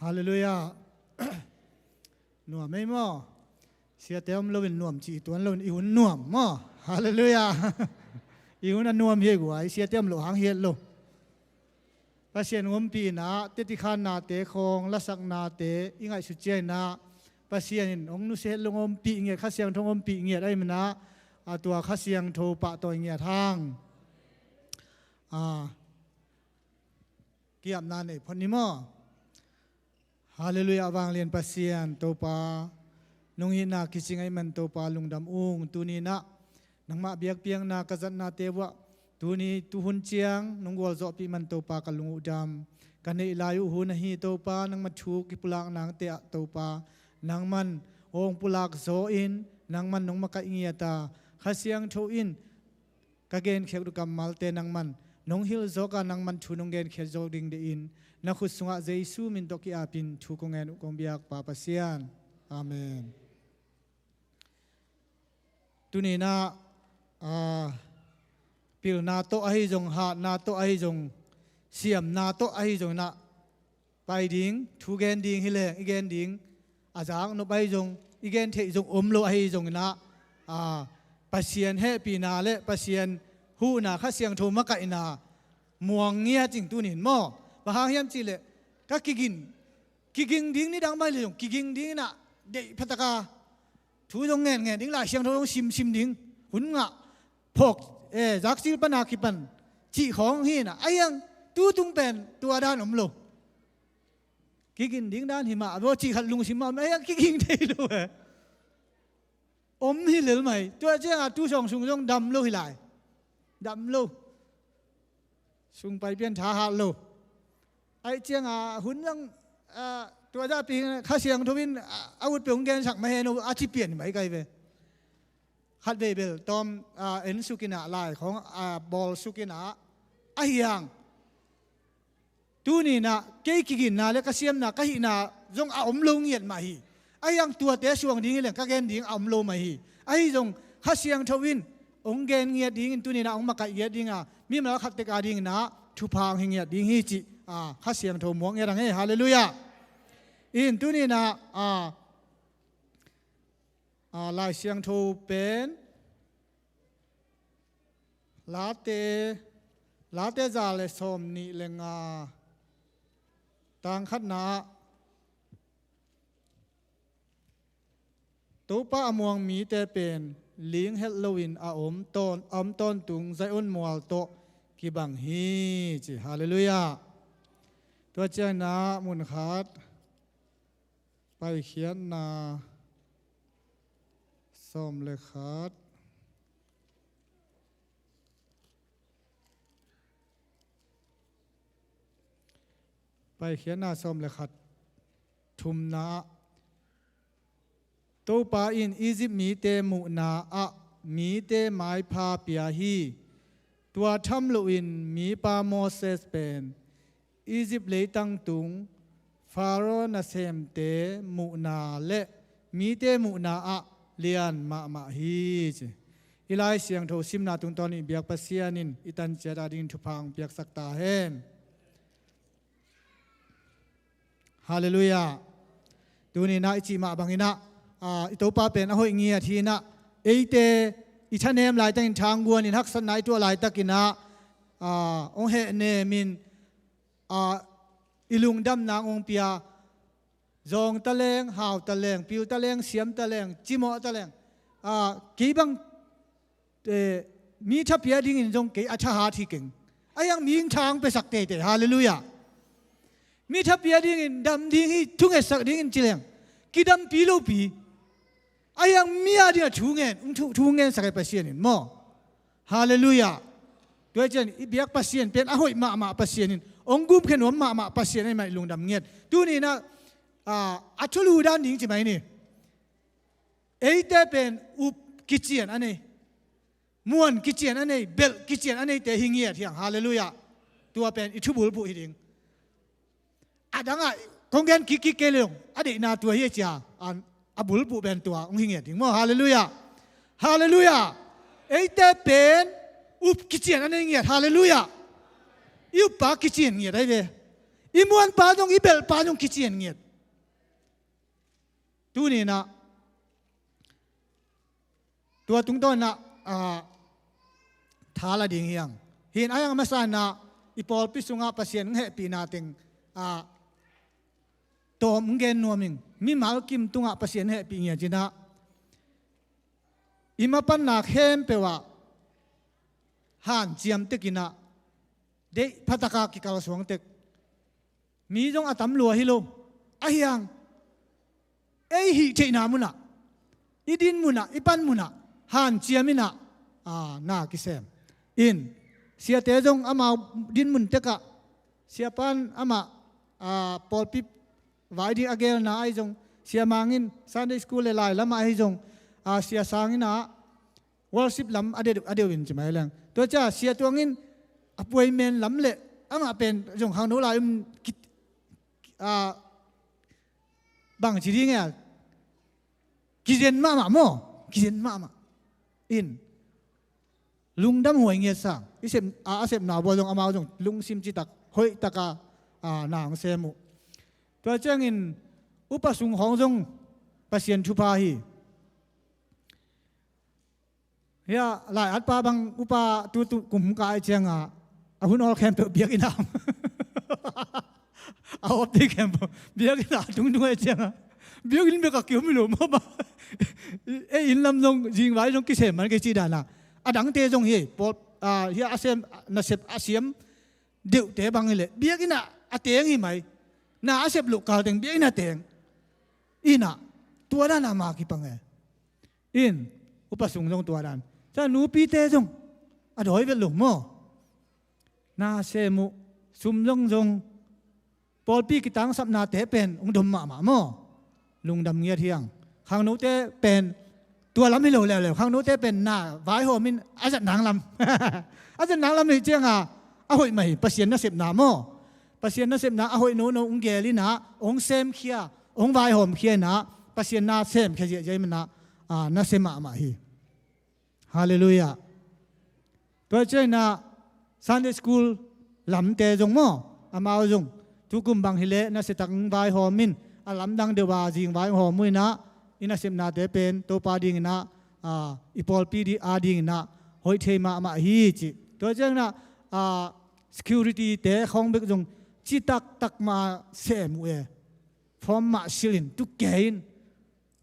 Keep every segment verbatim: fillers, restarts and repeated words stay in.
Halleluiah. Nuam ei maw? Siate om loin nuam cih tuan loin i hun nuam maw? Halleluiah. I hun a nuam hi ei guai, siate om loh hang hi het lo. Pasian hong ompih inah teci khannate khawng, lasaknate i ngaihsut ciang inah Pasian in hong nusia het lo, hong ompih ngiat, Kha Siangtho hong ompih ngiat ahih manah a tua Kha Siangtho pahtawi ngiat hang. A, kiapna nei phot ni maw? Halleluiah, vanglian Pasian Topa, nong itna kicing ahih man Topa lungdam ung. Tuni inah nangmah biakpiakna ka zatnate uah tuni tuhun ciang nong gualzawhpih man Topa ka lung uh dam. Ka neih lai uh hun ahi Topa, nangmah thu kipulak nangte ah Topa, nangman hong pulak zaw in, nangman nong makaih ngiat a, Kha Siangtho in ka genkhiat uh kammalte nangman nong hilh zawk a, nangman thu nong genkhiat zawk ding deih in, na khut sungah Jesu min tawh ki-apin thu kong ngen uh kong biak Pa Pasian. Amen. Tuni inah, a, pilna tawh ahi zong, hatna tawh ahi zong, siamna tawh ahi zong inah pai ding, thu gen ding hi leng, i gen ding a zak nop ahi zong, i gen theih zong om lo ahi zong inah, a, Pasian hehpihna le Pasian huhna, Kha Siangtho makaihna muang ngiat ing tuni in maw? Bang hang hiam cihleh ka kigin, kiging ding nidang mah hi leh zong kiging ding inah deih phataka thu zong ngenngen ding, Lai Siangtho zong simsim ding, hun ngah phawk, eh, zakcil pana kipan cih khawng hi inah, ahi hang tu tung pen tua dan om lo. Kigin ding dan hi mah a, bawh cih khat lungsim mah om, ahi hang kiging thei lo, eh. Om hi lel mai. Tua ciangah tu sawng sung zong dam lo hi lai. Dam lo. Sung pai pian tha hat lo. Aih ciangah hun zong, ah, tua zahpi Kha Siangtho in, ah, a ut peuh hong gensak mah hen uh, a ci pian hi mai kai ve. Khatvei bel tawm, ah, en suk inah lai khawng, ah, bawl suk inah, ahi hang tuni inah kei kiginna le ka siamna, ka hihna zong a om lo ngiat mah hi. Ahi hang tuate suang ding hi leng ka gen ding a om lo mah hi. Ahi zong Kha Siangtho in hong gen ngiat dingin, tuni inah hong makaih ngiat ding a, mimal khat tek a ding inah thupha hong hi ngiat ding hi cih, a, Kha Siangtho muak ngiat ang e. Halleluiah. In tuni inah, a, a, Lai Siangtho pen Late, Late za le sawm nih le nga, tang khatna ah, Topa a muang mite pen ling het loin a om tawn, a om tawntung Zion mual tawh kibang hi, ci. Halleluiah. Tua ciangin ah mun khat, Paikhiatna sawm le khat. Paikhiatna sawm le khat, thumna ah, Topa in Egypt mite muhna ah mite maipha pia hi. Tua tham loin mipa Moses pen Egypt leitang tung Pharaoh nasemte muhna le mite muhna ah lian mahmah hi, ci. I Lai Siangtho simna tungtawn i biak Pasian in i tan ciat adingin thupha hong piaksak ta hen. Halleluiah. Tuni in ah i cih mah bangin ah, ah, i Topa pen a hoih ngiat hi in ah, eite i thanem laitakin, thangguanin haksatna i tuah laitakin ah, ah, hong hehnem in, ah, i lungdamna hong pia, zawng ta leng, hau ta leng, pil ta leng, siam ta leng, cimawh ta leng, ah, kei bang, eh, mi tha pia dingin zong kei a thahat hi keng. Ahi hang mi in tha hong piasak teitei. Halleluiah. Mi tha pia dingin, dam ding hi, thungetsak dingin ci leng, kidampi lopi. Ahi hang mi a dingah thu ngen, thu, thu ngensak hi Pasian in maw. Halleluiah. Tua hi cian i biak Pasian pen a hoih mahmah Pasian in, hong gumkhen nuam mahmah Pasian ahih mah i lungdam ngiat. Tuni in ah, ah, a thulu dan ding ci mai ni. Eite pen up kician a nei, muan kician a nei, belh kician a neite hi ngiat hi hang. Halleluiah. Tua pen i thubulphuh hi ding. A dangah kong gen kikkik kei leng, a deihna tua hi a cia, a, a bulphuh pen tua hong hi ngiat ding maw. Halleluiah. Halleluiah. Eite pen up kician a nei ngiat. Halleluiah. I uppa kician ngiat ahi ve. I muanpa zong, i belhpa zong kician ngiat. Tuni-in ah tua tungtawn ah, ah, tha la ding hi hang. Hi-in a hiang a masa-in ah i pawlpi sungah Pasian hong hehpihna teng, ah, tawm hong gen nuam ing. Mimal kim tungah Pasian hehpih ngiat in ah, i mapanna khempeuh ah hanciam tek in ah, deih phataka kikalsuang tek. Mi zong a tam lua hi lo. A hiang, ei hih theihna munah, i din munah, i pan munah hanciam in ah, aa, na kisem in. Siate zong amau din mun tekah, siapa in amah, aa, pawlpi vai ding a gelna ahi zong, sia Mang in Sunday school le lai lamah ahi zong, aa, sia Sang in ah worship lam a deuh, a deuh in ci mai leng. Tua ciang sia Tuang in a puai men lam le amah pen zong khangno lai um ki, aa, bang ci ding e, kizen mahmah maw, kizen mahmah. In, lungdam huai ngiat sang. I sep, a, a sepna bua zong amau zong lungsim citak, hoihtaka, a, na hong sem uh. Tua ciangin upa sung khawng zong Pasian thupha hi. Hia, lai-atpa bang upa tu, tu kum ka ai ciangah, a hun awl khempeuh biakinn ah, a awpte khempeuh biakinn ah tung tung ai ciangah, biakinn bek a kiom hi lo maw ba. Ei inn lam zong, zingvai zong kisem man kei ci dan a. A dangte zong hi, pawl, a, hia a sem, nasep a siam deuhte bang hi leh biakinn ah a teng hi mai. Na a sep loh kal teng biakinn ah teng. Inn ah, tua dan a ma kipang e. In, upa sung zong tua dan. Tua nupite zong a dawi vet lo maw. Na sem uh, sum zong zong, pawlpi kitangsapnate pen hong dom mahmah maw. Lungdam ngiat hi hang. Khangnote pen tua lam hi lo leuleu. Khangnote pen na vaihawm in a zat nang lam. A zat nang lam hi ciangah a hoih mah hi, Pasian nasepna maw. Pasian nasepna a hoih nono hong gel in ah, hong semkhia, hong vaihawmkhia in ah, Pasian na semkhia ziahziah ahih manin ah, a, nasia mahmah hi. Halleluiah. Tua ciangin ah Sunday school lamte zong maw, amau zong tukum bang hi leh nasiatak hong vaihawm in, a lamdang deuh a zingvai hong hawm uh in ah, i nasepnate pen Topa dingin ah, a, i pawlpi di-, a dingin ah hoih thei mahmah hi ci. Tua ciangin ah, a, security-te khawng bek zong citaktak mah sem uh e. Form mah silh in, tu kei in,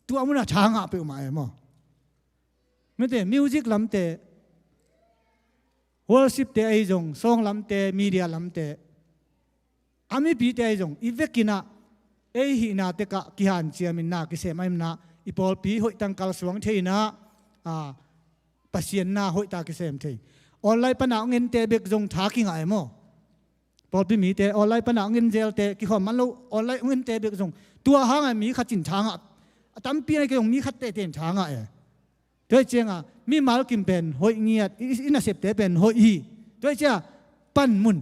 tua mun ah tha ngah peuhmah e maw. Mite, music lamte, worship-te ahi zong, song lamte, media lamte, a mipite ahi zong, i vekin ah ei hihna tekah kihanciam in na kisem ahih manin ah, i pawlpi hoih tangkal suang thei in ah, a, Pasian na hoih ta kisem thei. Online pan a hong ente bek zong tha kingah e maw. Pawlpi mite online pan a hong en zelte kikhawm man lo, online hong ente bek zong. Tua hangah mi khat in tha ngah, a tampi a nek zong mi khat teitei in tha ngah e. Tua hi ciangah mimal kim pen hoih ngiat, i, i nasepte pen hoih hi. Tua hi ciangah panmun,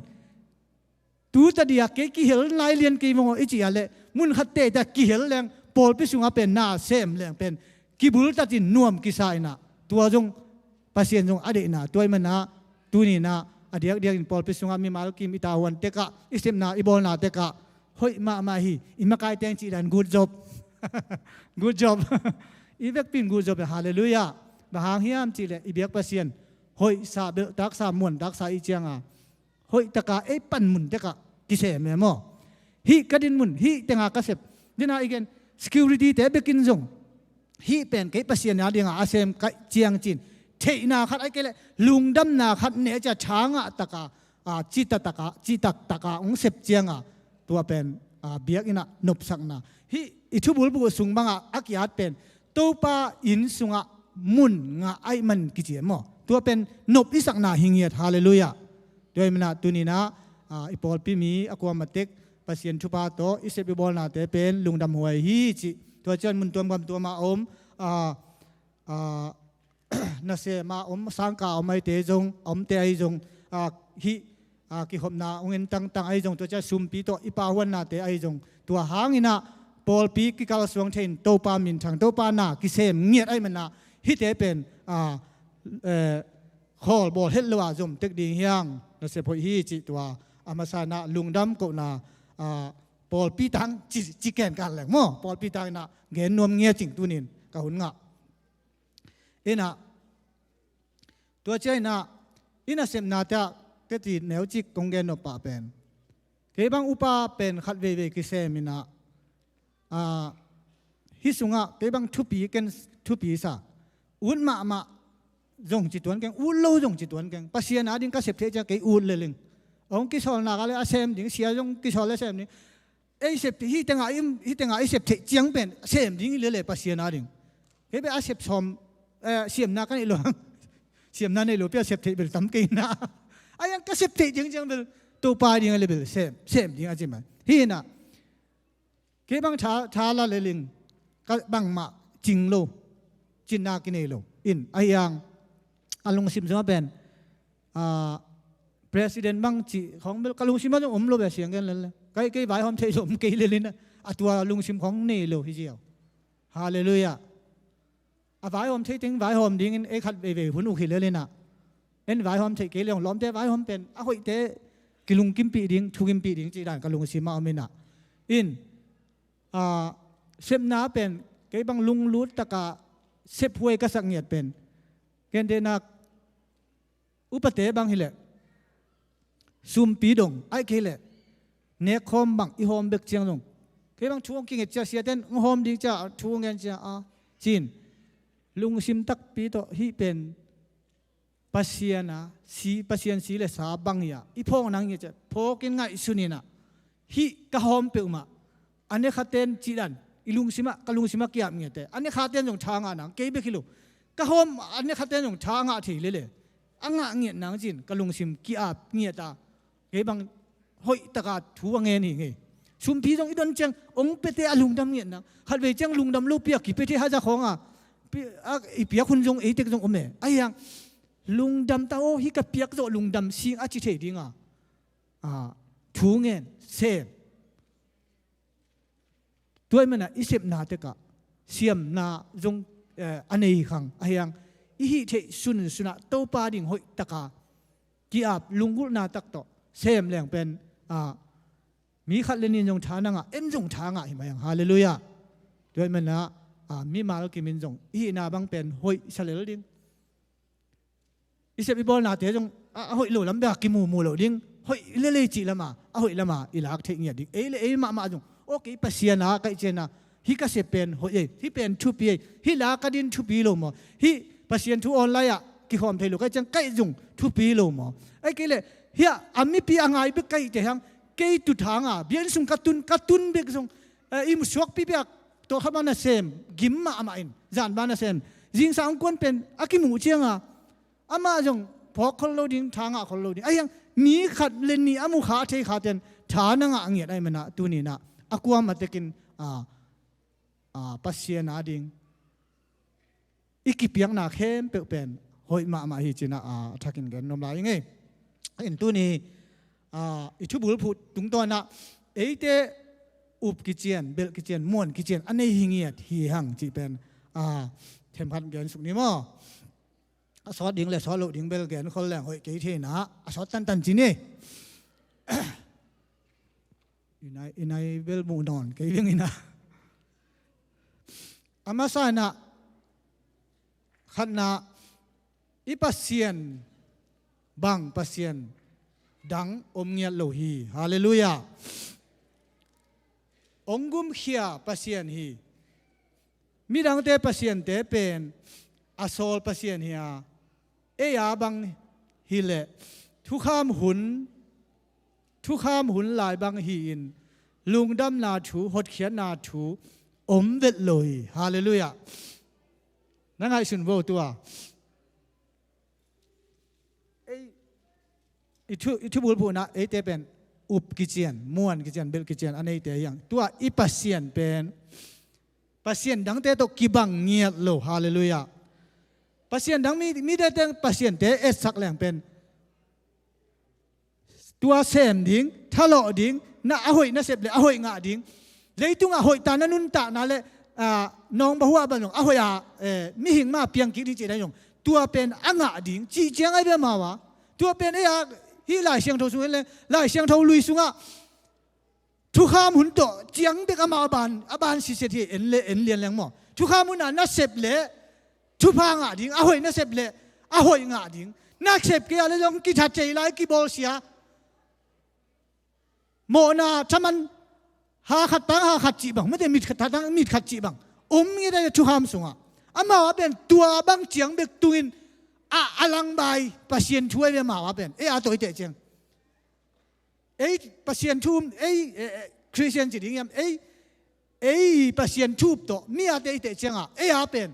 tu tadia kei kihel lai lian kei mawk i cih a leh, mun khat teitei a kihel leng, pawlpi sungah pen na sem leng pen kibultatin nuam kisa in ah, tua zong Pasian zong a deihna. Tua ahih manin ah tuni-in ah a diakdiakin pawlpi sungah mimal kim i tavuan tekah, i sepna i bawlna tekah hoih mahmah hi. I makaite in cih dan, good job. Good job. I vekpi in good job e, halleluiah. Bang hang hiam cih leh i biak Pasian hoihsa, belhtaksa, muantaksa i ciangah, hoihtaka ei panmun tekah kisem e maw. Hih ka dinmun, hih tenga ka sep. Dena i gen, security-te bekin zong, hih pen kei Pasian a dinga a sem ka hih ciang ci-in theihna khat, ahih kei leh lungdamna khat nei ciang tha ngah taka, a, citak taka, citak taka hong sep ciangah, tua pen, a, biakinn ah nopsakna. Hih i thubulphuh sung bangah a ki-at pen Topa inn sungah mun ngah ahih man kici e maw. Tua pen nop i sakna hi ngiat, halleluiah. Tua ahih manin ah tuni-in ah, a, i pawlpi mi a kuamah tek Pasian thupha tawh i sep i bawlnate pen lungdam huai hi cih. Tua ciang mun tuam gam tuamah a om, a, a, nasem a om, sangkah a om ahite zong, a omte ahi zong, a, hih, a, kikhopna hong en tangtang ahi zong, tua ciang sumpi tawh i pahuannate ahi zong, tua hangin ah pawlpi kikalsuang thei-in Topa minthang, Topa na kisem ngiat ahih manin ah hihte pen, a, eh, khawl bawl het lo a zom tek ding hi hang. Nasep hoih hi cih tua a masa-in ah lungdam kohna, ah, pawlpi tang ci, ci ken kan leng maw, pawlpi tang inah gen nuam ngia cing tunin ka hun ngah. Inah tua cia inah, inah sepna tia teti neucik kong gen nop pah pen, kei bang upa pen khat veivei kisem inah, ah, hih sungah kei bang thupi ken, thupi sa, ut mahmah zong ci tuan keng, ut lo zong ci tuan keng. Pasian a ding ka sep theih cia kei ut le ling. Hong kisawl nak a le a sem ding, sia zong kisawl le sem ding. Ei sep, hih tengah i, hih tengah i sep theih ciang pen sem ding i le le Pasian a ding. Kei bel a sep sawm, eh, siamna ka neih lo hang. Siamna neih lo pia sep theih bel tam kei na. A yang ka sep theih ciangciang bel Topa ding a le bel sem, sem ding a ci mai. Hi na. Kei bang tha, tha la le ling. Ka bangmah cing lo. Cinna kinei lo. In, a yang a lungsim zong a pen, ah, president bang cih khong bel ka lungsim a zong om lo bia siang gen lele. Kei, kei vaihawm theih lo om kei lele na. A tua lungsim khong nei lo hi ziau. Halleluiah. A vaihawm thei teng vaihawm dingin ei khat veivei hun uk hi lele na. En vaihawm theih kei le hong lawmte vaihawm pen a hoihte kilungkimpih ding, thukimpih ding cih dan ka lungsim a om inah. In, ah, sepna pen kei bang lunglut taka sephuai ka sak ngiat pen, gentehna upate bang hileh sumpi dong, aih kei leh nekkhawm bang i hawm bek ciang zong, kei bang thu hong kinget cia siaten hong hawm ding cia thu hong ngen cia a, cin lungsim takpi tawh hih pen Pasian a si, Pasian si le sa bang hi a, i phawk nang ngiat cia phawkin ngaihsun inah, hih ka hawm peuhmah a nekhate in cih dan i lungsimah, ka lungsimah ki-ap ngiate, a nekhate in zong tha ngah nang, kei bek hi lo. Ka hawm a nekhate in zong tha ngah thei lele. A ngah ngiat nang cin ka lungsim ki-ap ngiat a, kei bang hoih taka thu a ngen hi ngei. Sumpi zong i don ciang hong piate a lungdam ngiat nang. Khatvei ciang lungdam lo piak kipia thei haza khawng a, pi-, a, i piak hun zong eitek zong om e. A hiang lungdam ta aw, hih ka piak zawh lungdam sing a ci thei ding a, a, thu ngen sem. Tua ahih manin ah i sepna tekah siamna zong, eh, a nei khang a hiang, i hih theih sunsun ah Topa ding hoih taka ki-ap lunggulhna tak tawh sem leng pen, ah, mi khat le nih in zong tha na ngah, en zong tha ngah hi mah hiang. Halleluiah. Tua ahih manin ah, ah, mimal kim in zong i hihna bang pen hoih sa lel ding. I sep i bawlnate zong a, a hoih lo lam bek a kimumu loh ding. Hoih lelei cih lama, a hoih lama i lak theih ngiat ding. Ei le ei mahmah zong, aw, kei Pasian a kaih ciangin ah, hih ka sep pen hoih ei, hih pen thupi ei, hih la ka din thupi lo maw? Hih Pasian thu online ah kikhawm thei lo kaih ciang kaih zong thupi lo maw? Ei kei le, hiah a mipi a ngai bek kaihte hiang, kei tu thang a, biakinn sung ka tun, ka tun bek zong, eh, i musuakpi bek a, tawh kha ban a sem, gim mahmah in, zan ban a sem. Zingsang kuan pen a kimuh ciang a, amah zong phawk khol lo ding, tha ngah khol lo ding. A hiang mi khat le nih a mu kha, a thei khaten tha na ngah ngiat ahih manin ah tuni-in ah a kuamah tekin, a, a, Pasian a ding i kipiakna khempeuh pen hoih mahmah hi ci-in ah, a, a thakin gen nuam lai ing ei. In tuni, a, i thubulphuh tungtawn ah eite up kician, belh kician, muan kician a nei hi ngiat hi hang cih pen, a, themkhat gen suk ni maw? A sawt ding le sawt loh ding bel gen khol leng hoih kei thei-in ah, a sawt tantan ci ni. I nai, i nai bel muh nawn kei veng in ah. A masa-in ah, khatna, i Pasian bang Pasian dang om ngiat lo hi. Halleluiah. Hong gumkhia Pasian hi. Midangte pasiante pen a sawl pasian hi a, ei a bang hileh thukham hun, thukham hun lai bang hi-in lungdamna thu, hotkhiatna thu om vet lo hi. Halleluiah. Na ngaihsun vo tua. Ei, i thu, i thubulphuhna eite pen up kician, muan kician, belh kician a neite hi hang. Tua i Pasian pen Pasian dangte tawh kibang ngiat lo. Halleluiah. Pasian dang mi, mite teng pasiante etsak leng pen tua sem ding, thalawh ding, na a hoih nasep le a hoih ngah ding. Leitungah hoih ta na nuntakna le, ah, nawng bahuah bang zong a hoih a, eh, mihing ma piang kik ding cih dan zong tua pen a ngah ding cih ciang ahi bia mau a. Tua pen ei a hih Lai Siangtho sung hen le Lai Siangtho lui sungah Thukham hun tawh ciang bek amah a ban, a ban siset hi. En le en lian leng maw? Thukham hun ah nasep le thupha ngah ding, a hoih nasep le a hoih ngah ding. Nasep kei a le zong kitha thei lai, kibawlsia, mawhna thaman, ha khat tang ha khat cih bang, mate, mit khat tang mit khat cih bang om ngiat a, thukham sungah. Amau a pen tua bang ciang bek tungin a, a langbai Pasian thu ahi ve. Amau a pen ei a tawh i teh ciang, ei Pasian thu um, ei, eh, eh, Khristian ci ding hiam, ei, ei Pasian thu up tawh mi a teh i teh ciangah ei a pen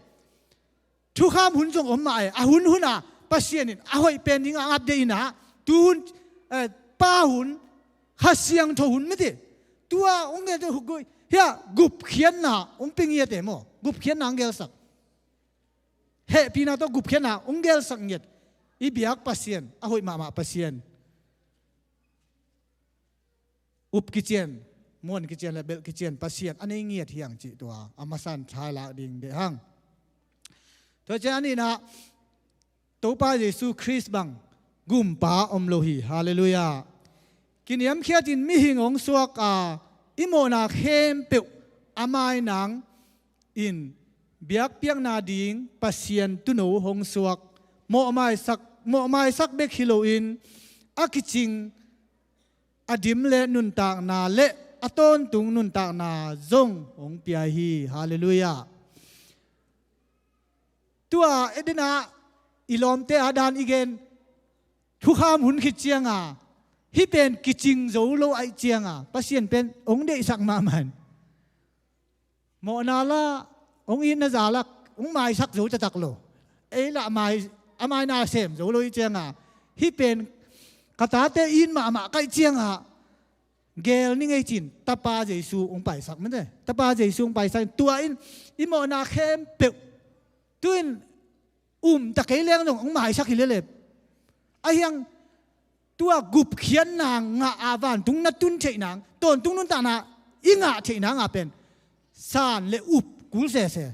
thukham hun zong om mah e. A hun hun a Pasian in a hoih pen ding a ngap dei in a, tu hun, eh, pa hun, Kha Siangtho hun, mate, tua hong gen, hiah gupkhiatna hong pia ngiat e maw? Gupkhiatna hong gelsak, hehpihna tawh gupkhiatna hong gelsak ngiat. I biak Pasian, a hoih mahmah Pasian, up kician, muan kician le belh kician Pasian a nei ngiat hi hang cih tua a masa in thailak ding deih hang. Tua ciang a nihna, Topa Jesu Khrist bang gumpa om lo hi. Halleluiah. Kiniamkhiatin mihing hong suak a, i mawhna khempeuh a mai nang in biakpiakna ding Pasian tuuno hong suak. Mawhmaisak, mawhmaisak bek hi loin a kicing, a dim le nuntakna le a tawntung nuntakna zong hong pia hi. Halleluiah. Tua Eden ah i lawmte a dan i gen, thukham hun khit cianga hih pen kicing zo lo ahih cianga Pasian pen hong deihsak mahmah in. Mawhna la, hong itna za la, hong maisak zo taktak lo. Ei lah a mai, a maina sem zo lo ahih cianga, hih pen ka tate it mahmah ka hih cianga gel ning ei ci-in Tapa Jesu hong paisak, mate. Tapa Jesu hong paisak in tua in i mawhna khempeuh tu-in um ta kei leng zong hong maisak hi lel e. Ahi hang tua gupkhiatna ngah a vantung na tun theih nang, tawntung nuntakna i ngah theih nang a pen san le up kul sese.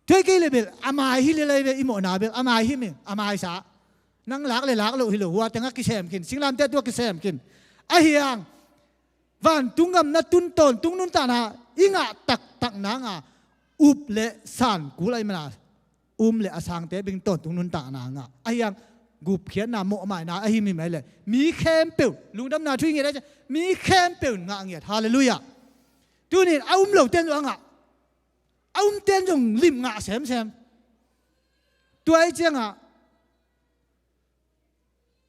Tua hi kei le bel a mai hi lel ei ve, i mawhna bel a mai hi ming, a maisa. Nang lak le lak loh hi lo, hua tengah kisem khin, singlamteh tungah kisem khin. Ahi hang vantung gam na tun, tawntung nuntakna i ngah taktak nang a, up le san kul ahih mana, um le a sangte beng tawntung nuntakna ngah. Ahi hang gupkhiatna, mawhmaina ahi mi mai le mi khempeuh, lungdamna thu i nget ahih ciang mi khempeuh in ngah ngiat. Halleluiah. Tuni in a um lote in zong a ngah, a umte in zong lim ngah semsem. Tua ahih ciangah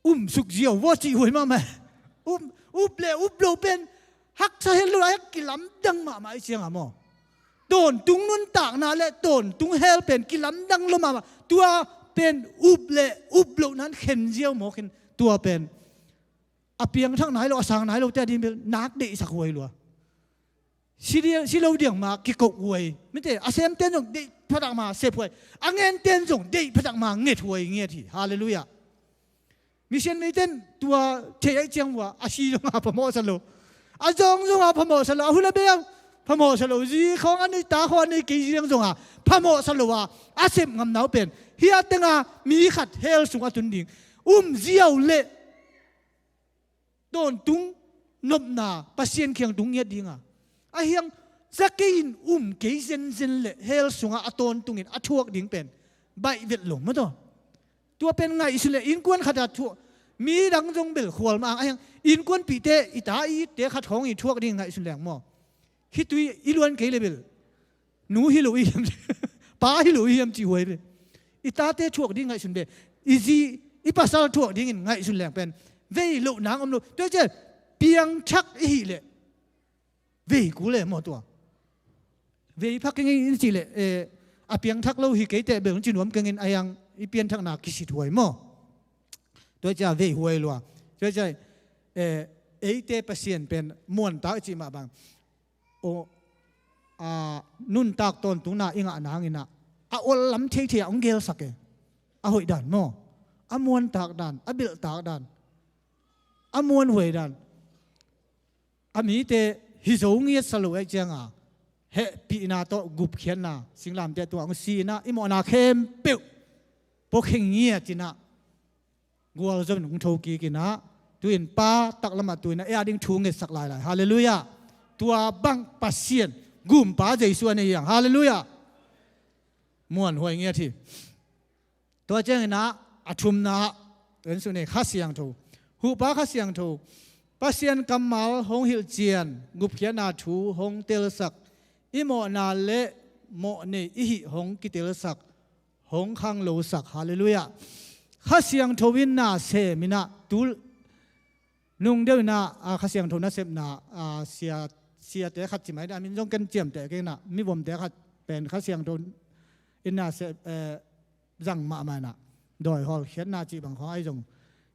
um suk ziau vua cih huai mahmah. Um, up le up lo pen haksa het lo, a hek kilamdang mahmah ahih ciangah maw, tawntung nuntakna le tawntung hell pen kilamdang lo mahmah. Tua pen up le up lo nan khen ziau mawk in, tua pen a piangthak nai lo, a sang nai lote a ding bel nak deihsak huai lua. Si diang, si lo diang mah kikoh huai. Mite, a semte in zong deih phatak mah sep huai, a ngente in zong deih phatak mah nget huai ngiat hi. Halleluiah. Mission meite in tua thei ahih ciang vua a si zong a phamawhsa lo, a zawng zong a phamawhsa lo, a hun a bei a phamawhsa lo, zi khawng a nei, ta khawng a nei kei ziang zong a phamawhsa lo a, a sep ngamna uh pen hih a tengah mi khat hell sung a tun ding um ziau le tawntung nopna Pasian kiang tung ngiat dinga, ahi hang za kei in um kei zenzen le hell sungah a tawntungin a thuak ding pen baih vet lo maw taw. Tua pen ngaihsun le innkuan khat a thuak, mi dang zong bel khual mah ang, ahi hang innkuanpihte, i ta i itte khat khawng i thuak ding ngaihsun leng maw, khitui i luan kei le bel nu hi lo i hiam, pa hi lo i hiam cih huai ve. I tate thuak ding ngaihsun ve. I zi, i pasal thuak dingin ngaihsun leng pen vei loh nang om lo. Tua ciang piangthak i hih leh vei kul e maw tua. Vei phak keng in cih leh, eh, a piangthak lo hi kei teh bel hong ci nuam keng in, ahi hang i pianthakna kisit huai maw. Tua ciang vei huai lua. Tua ciang, eh, eite Pasian pen muantak i cih mah bang, aw, a, nuntak tawntungna i ngah nangin ah a ol lam theithei ah hong gelsak e. A hoih dan maw, a muantak dan, a belhtak dan, a muanhuai dan, a mite hi zo ngiatsa lo ahih cianga hehpihna tawh gupkhiatna, singlamteh tungah hong si-in ah i mawhna khempeuh puakhia ngiat in ah gualzo in hong tho kik in ah, tu-in Pa taklamah tu-in ah ei a ding thu ngetsak lailai. Halleluiah. Tua bang Pasian gumpa Jesu a nei hi hang. Halleluiah. Muanhuai ngiat hi. Tua ciangin ah a thumna ah en suk ni, Kha Siangtho. Huhpa Kha Siangtho, Pasian kammal hong hilhcian, gupkhiatna thu hong telsak, i mawhna le mawhnei i hih hong kitelsak, hong khanglosak. Halleluiah. Kha Siangtho in na sem in ah, tu nung deuh in ah, a, Kha Siangtho nasepna, a, sia, siate khat ci mai, a min zong ken ciamteh kei in ah, mivomte khat pen Kha Siangtho in na sem, eh, zang mahmah in ah, dawi hawlkhiatna cih bang khawng ahi zong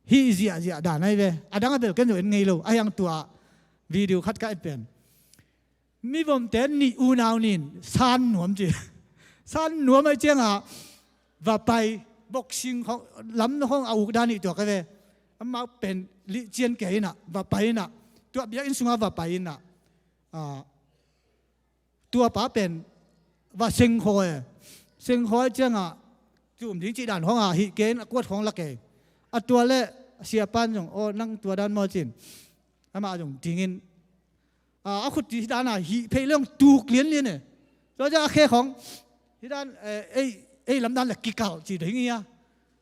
hih ziahziah dan ahi ve. A dang a bel ken zong en ngei lo, ahi hang tua video khat ka et pen, mivomte nih unau nin san nuam ci. San nuam ahi ciangah va pai, boxing khawng, lam khawng a uk dan nih tuak ahi ve. Amau pen lihcian kei in ah va pai in ah, tua biakinn sungah va pai in ah, a, tua pa pen va sengkhawi e. Sengkhawi ciangah tum ding cih dan khawngah hih kei in a kuat khawng la kei. A tua le siapan zong, "Aw, nang tua dan maw?" ci-in amah zong dingin, a, a khut hih dan a hih phei leng tuk lianlian e. Tua ciang a khe khawng hih dan, eh, ei, ei lam dan le kikalh ci ding hi a.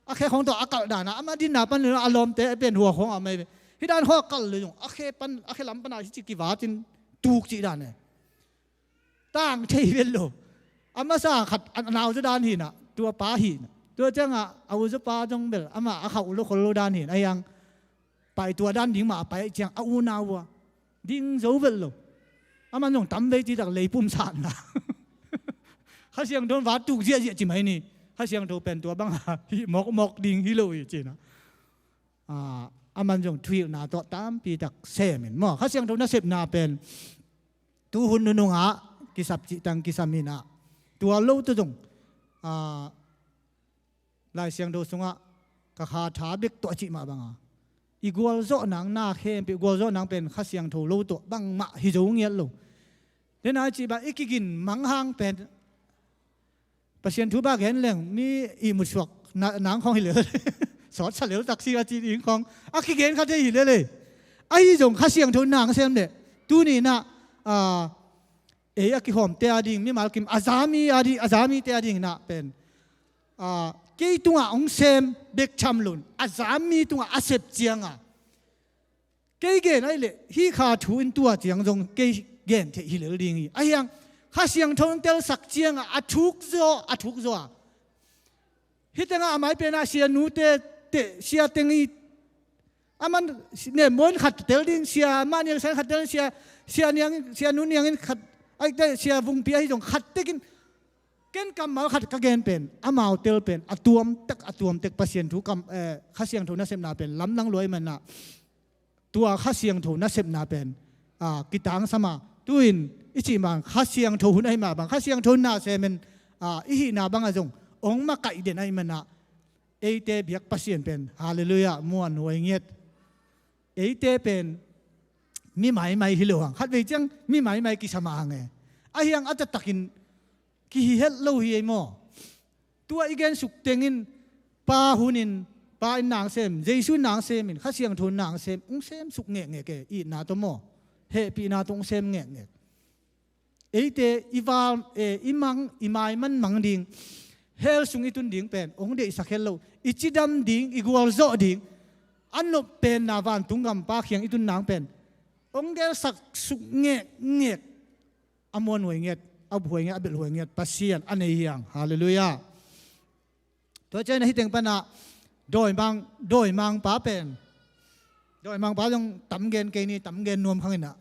A khe khawng tawh a kalh dan a, amah dinna pan le a lawmte a pen hua khawng a mai ve. Hih dan khawng a kalh le zong a khe pan, a khe lam pan a hih ci kivatin tuk cih dan e. Tang thei vet lo. A masa khat a nauzaw dan hi in ah, tua pa hi in ah. Tua ciangah a uzaw pa zong bel amah a khauh lo khol lo dan hi in ah, ahi hang pai tua dan ding mah a pai ciang a unau uh a ding zo vet lo. Aman zong tam vei ci tak leipum satna. Kha Siangtho in va tuk ziahziah ci mai ni. Kha Siangtho pen tua bang a hih mawkmawk ding hi lo hi ci in ah. A, aman zong thuhilhna tawh tampi tak sem in maw, Kha Siangtho nasepna pen tu hun nunung ah kisap cih tang kisam in ah, tua lo tawh zong, a, Lai Siangtho sungah ka kha tha bek tawh a cih mah bang a, i gualzawh nang na khempeuh, gualzawh nang pen Kha Siangtho lo tawh bangmah hi zo ngiat lo. Dena i cih bang i kigin mang hang pen Pasian thu bang gen leng mi ihmut suak na-, nang khawng hi lel. Sawt sa lel taksi a ci ding khawng a kigen kha thei hi lel e. Ahi zong Kha Siangtho nang sem leh tuni in ah, a, ei a kihawmte a ding, mimal kim a za mi a ding, a za mite a ding in ah pen, a, kei tungah hong sem bek tham lo in a za mi tungah a sep ciangah, kei gen ahih leh hih kha thu in tua ciang zong kei gen theih hi lel ding hi. Ahi hang Kha Siangtho in telsak ciangah a thuk zaw, a thuk zaw a, hih tengah a mai penah sia nute teh, sia teng i, aman nembaw in khat tel ding, sia mah niangsa in khat tel ding, sia, sia niang, sia nu niang in khat, ahih teh sia vungpi ahi zong khat tekin, ken kammal khat ka gen pen, amau tel pen a tuamtek, a tuamtek Pasian thu kam, eh, Kha Siangtho nasepna pen lamdang lua ahih manah, tua Kha Siangtho nasepna pen, a, kitangsam a, tu-in i cih mah bang Kha Siangtho hun ahih mah bang, Kha Siangtho na sem in, a, i hihna bangah zong hong makaih den ahih manah, eite biak Pasian pen, halleluiah, muanhuai ngiat. Eite pen mi maimai hi lo hang, khatvei ciang mi maimai kisam a hang e. Ahi hang a taktakin kihi het lo hi ei maw? Tua i gen suk tengin Pa hun in, Pa in nang sem, Jesu in nang sem in, Kha Siangtho in nang sem, hong sem suk ngekngek e, itna tawh maw, hehpihna tawh hong sem ngekngek. Eite i val, eh, i mang, i maiman mang ding, hell sung i tun ding pen hong deihsak het lo, i cidam ding, i gualzawh ding, a nop penna vantung gam Pa kiang i tun nang pen hong gelsak suk ngekngek. A muanhuai ngiat, a uphuai ngiat, a belhhuai ngiat Pasian a nei hi hang. Halleluiah. Tua ciangin a hih teng panah dawimang, dawimangpa pen, dawimangpa zong tam gen kei ni, tam gen nuam khang in ah,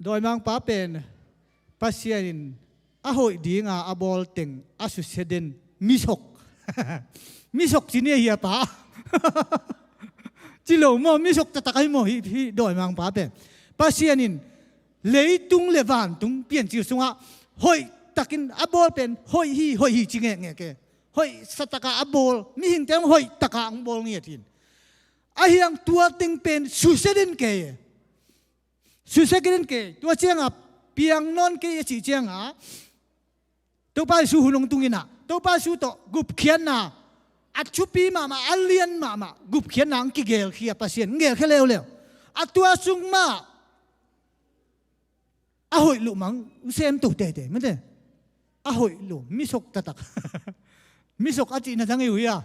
dawimangpa pen Pasian in a hoih dinga a bawl teng a susia den misok. Misok ci ni a hi a pa. Ci lo maw, misok taktak ahi maw hih, hih dawimangpa pen. Pasian in leitung le vantung piancil sungah hoih takin a bawl pen hoih hi, hoih hi ci ngekngek e. Hoih sa takah a bawl, mihingte hong hoih takah hong bawl ngiat hi. Ahi hang tua teng pen susia den kei e. Susia kei den kei, tua ciangah piang nawn kei a cih ciangah Topa Jesu hun hong tung in ah, Topa Jesu tawh gupkhiatna, a thupi mahmah, a lian mahmah gupkhiatna hong kigelkhia Pasian, hong gelkhia leuleu. A tua sung mah a hoih loh mang sem to teitei mate. A hoih loh misok taktak. Misok a cihna zang i uh hi a.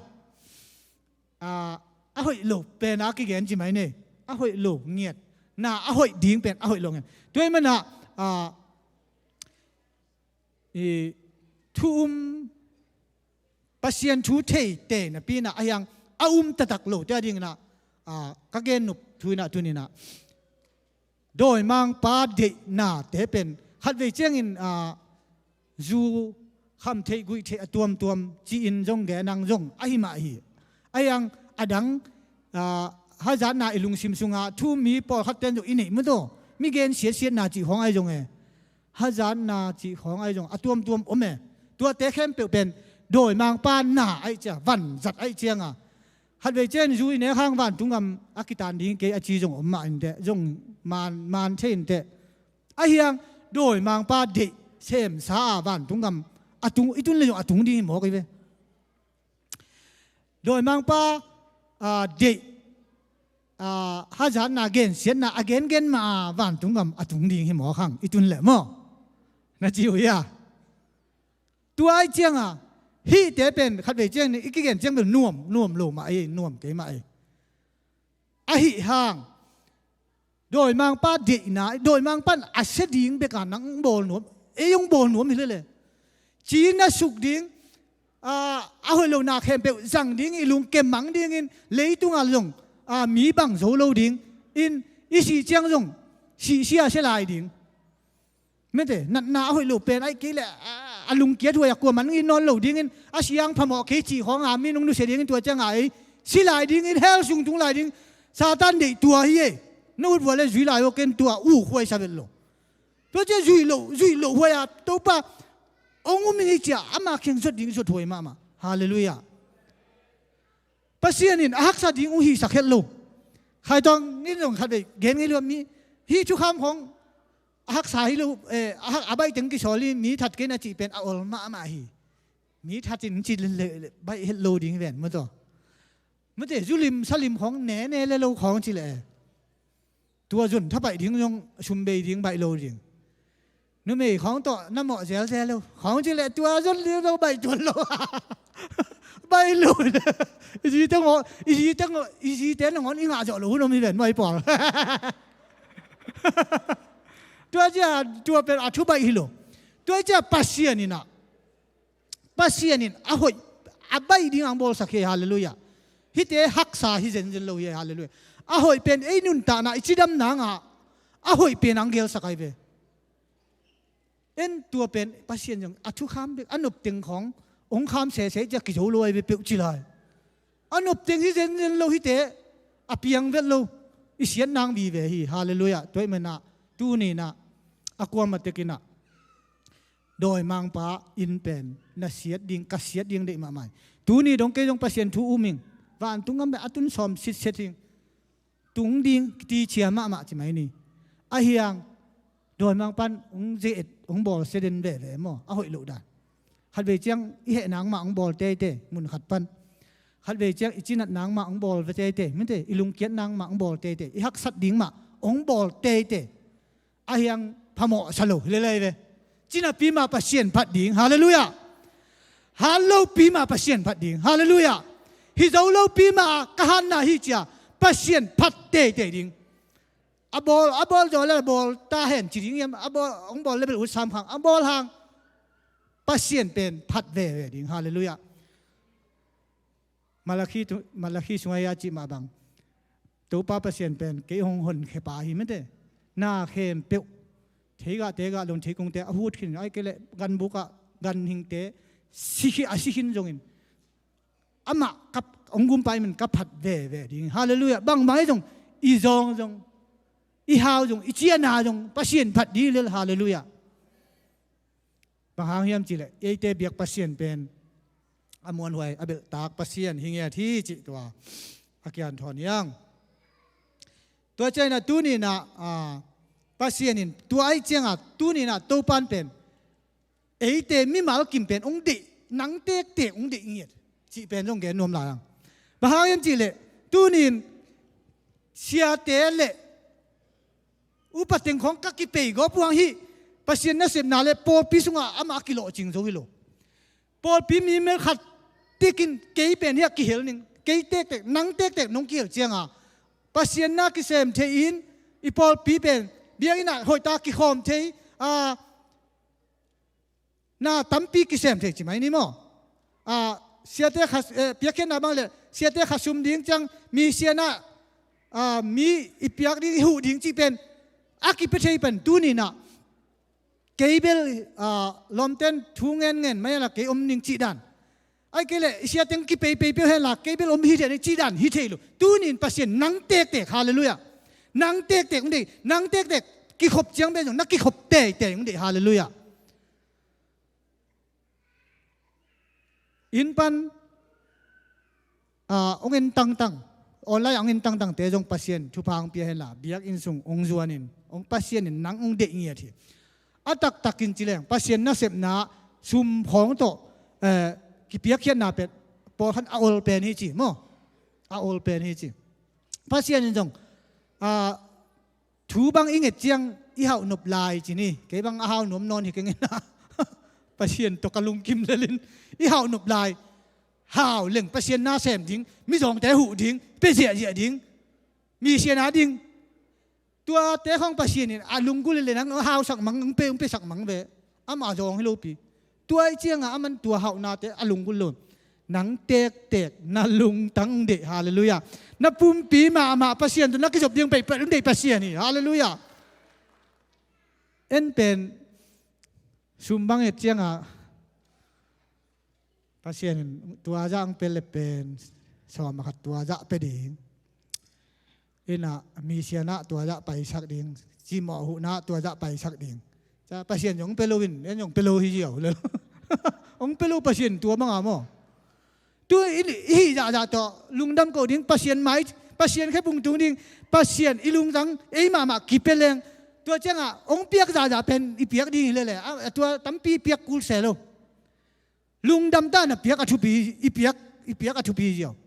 A, a hoih loh pen a kigen ci mai nei. A hoih loh ngiat na a hoih ding pen a hoih loh ngiat. Tua ahih manin a, i thu um Pasian thu thei te napi in a, a hiang a um taktak lo te a ding in a, a, ka gen nop thu in a tuni in a dawimangpa deihna te pen khatvei ciangin, a, zu kham theih guih theih a tuamtuam ci-in zong gen ang zong ahi mah hi. A hiang a dang, a, hazatna i lungsim sungah thu mi pawlkhat ten zong i neih mataw, mi gen siatsiatna cih khawng ahi zong e. Hazatna cih khawng ahi zong a tuamtuam om e. Tuate khempeuh pen dawimangpa na ahi ciang, vanzat ahi cianga khatvei ciang zu i nek hang vantung gam a kitan ding kei a ci zong om mah inteh, zong man, man thei inteh. A hiang dawimangpa deih semsa a vantung gam a tung, i tun le zong a tung ding hi mawk i ve. Dawimangpa, a, deih, a, hazatna gensiatna a gengen mah a vantung gam a tung ding hi mawk hang i tun leh maw? Na ci uh hi a. Tua ahi cianga hihte pen khatvei ciang i kigen ciang bel nuam, nuam lo mah ei, nuam kei mah ei. Ahi hang dawimangpa deihna, dawimangpan a sia ding beka nang hong bawl nuam, ei hong bawl nuam hi lele. Ci na suk ding, a, a hoih lohna khempeuh zang ding, i lungkem mang dingin leitunga zong, a, mi bang zo lo ding in, i sih ciang zong sihsia sia lai ding. Mate, natna a hoih lo pen ahi kei leh, a, a lungkiat huai a kuaman in nawn lo dingin, a siang phamawh kei cih khawng a mi nung nusia dingin tua cianga ei si lai dingin, hell sung tung lai ding, Satan deih tua hi ei. Na ut vua le zui lai aw ken tua uh huai sa vet lo. Tua cia zui lo, zui lo huai a Topa hong um in hi cia ama kiang zot ding zot huai mahmah. Halleluiah. Pasian in a haksa ding uh hihsak het lo. Khaitawng in zong khatvei gen ngei lua mi, hih thukham khawng a haksa hi lo, eh, a hak, a baih teng kisawl hi, mi that kei na cih pen a ol mahmah hi. Mi that in ci le, le, le, baih het lo ding hi ven, mataw. Mate, zulim salim khawng ne, ne le lo khawng ci leh, eh, tua zon thapaih ding zong sum bei ding baih lo ding. Numei khawng tawh na mawh zelzel lo khawng ci leh tua zon ding zong baih tuan lo. Baih lo. I zi teng aw, i zi teng aw, i zi te nangawn i ngah zawh lo hun om hi ven maw i pawl. Tua cia tua pen a thu baih hi lo. Tua cia Pasian in a, Pasian in a hoih, a baih ding ang bawlsak hi, halleluiah. Hihte haksa hi zenzen lo hi, halleluiah. A hoih pen ei nuntakna i cidam nangah a hoih pen ang gelsak ahi ve. En tua pen Pasian zong a thukham bek, a nopteng khawng hong kham sese cia kizo lo ahi ve peuh ci lai. A nopteng hi zenzen lo hihte, a piang vet lo, i siat nang vive hi, halleluiah. Tua ahih manah tuninah a kuamah tekinah dawimangpa in pen na siat ding, ka siat ding deih mahmah hi. Tuni dong kei zong Pasian thu um ing. Vantung gam pen a tun sawm sitset ing. Tung ding kiti cia mahmah ci mai ni. A hiang dawimangpan hong ze-et hong bawl sia den veve maw, a hoih loh dan. Khatvei ciang i heh nang mah hong bawl teitei mun khat pan. Khatvei ciang i cinat nang mah hong bawl ve teitei, mite, i lungkiat nang mah hong bawl teitei, i haksat ding mah hong bawl teitei. A hiang phamawh sa lo hi lelei ve. Cinapi mah Pasian phat ding. Halleluiah. Han lopi mah Pasian phat ding. Halleluiah. Hi zo lopi mah ka hanna hi cia Pasian phat teitei ding. A bawl, a bawl zaw le bawl ta hen ci ding hiam, a bawl, hong bawl le bel ut sam khang, a bawl hang Pasian pen phat veve ding. Halleluiah. Malakhi tu, Malakhi sungah a cih mah bang, Topa Pasian pen kei hong honkhia pa hi mate. Na khempeuh theigah tegah dong theikungte a hut khin, ai kei leh ganbukah ganhingte si khi, a si khin zongin amah ka hong gumpa i min ka phat veve ding. Halleluiah. Bangmah hi zong i zawng zong, i hau zong, i ciana zong Pasian phat ding lel. Halleluiah. Bang hang hiam cihleh eite biak Pasian pen a muanhuai, a belhtak Pasian hi ngiat hi cih tua a kianthawn hiang. Tua ciangin ah tuninah, a, Pasian in tua aih ciangah tuninah Topan pen eite mimal kim pen hong deih, nang tektek hong deih ngiat cih pen zong gen nuam lai ang. Bang hang hiam cihleh tunin siate le upa teng khawng ka kipei gawp uh hang hi. Pasian nasepna le pawlpi sungah amah a kilawhcing zo hi lo. Pawlpi mi mel khat tekin kei pen hi a kihel ning, kei tektek, nang tektek nong kihel cianga Pasian na kisem thei in, i pawlpi pen biakinn ah hoihtak kikhawm thei, a, na tampi kisem thei ci mai ni maw? A, siate kha, eh, piakkhiatna bang le siate kha sum ding ciang, mi sianah, a, mi i piak ding, i huh ding cih pen a kipia thei pen tuninah kei bel, a, lawmten thu ngen ngen mai la kei om ning cih dan. Ai kei le i siateng kipeipei peuh henla kei bel om hi thei ni cih dan hi thei lo. Tunin Pasian nang tektek, halleluiah. Nang tektek hong deih, nang tektek kikhop ciang pen zong na kikhop teitei hong deih, halleluiah. Inn pan, a, hong en tangtang, online hong en tangtangte zong Pasian thupha hong pia henla biakinn sung hong zuanin hong Pasian in nang hong deih ngiat hi. A taktakin ci leng Pasian nasepna sum khawng tawh, eh, kipiakkhiatna pen pawlkhat a ol pen hi ci maw? A ol pen hi ci. Pasian in zong, a, thu bang i nget ciang i hauh nop lai ci ni. Kei bang a hau nuam nawn hi ka ngen a. Pasian tawh ka lungkim lelin i hauh nop lai. Hau leng Pasian na sem ding, mizawngte huh ding, pia ziahziah ding, mi siana ding. Tuate khawng Pasian in a lunggulh le nang hausak mang, hong pe, hong pesak mang ve. Amah zawng hi lopi. Tua i cianga aman tua hauhnate a lunggulh lo. Nang tektek na lungtang deih, halleluiah. Na pumpi mahmah Pasian tawh na kizop ding pei, pei, deih Pasian hi, halleluiah. En pen sum bang et cianga Pasian in tua zah ang pe le pen sawm a khat tua zah pe ding. Innah mi sianah tua zah paisak ding, cimawh huhnah tua zah paisak ding. Ca Pasian zong pe lo in, en zong pe lo hi ziau le. Hong pe lo Pasian tua banga maw? Tu i, i hih zahzah tawh lungdam ko ding, Pasian mai, Pasian khepung tung ding, Pasian i lungtang ei mahmah kipia leng. Tua ciangah hong piak zahzah pen i piak ding hi lele. A, tua tampi piak kul se lo. Lungdam ta na piak a thupi, i piak, i piak a thupi ziau.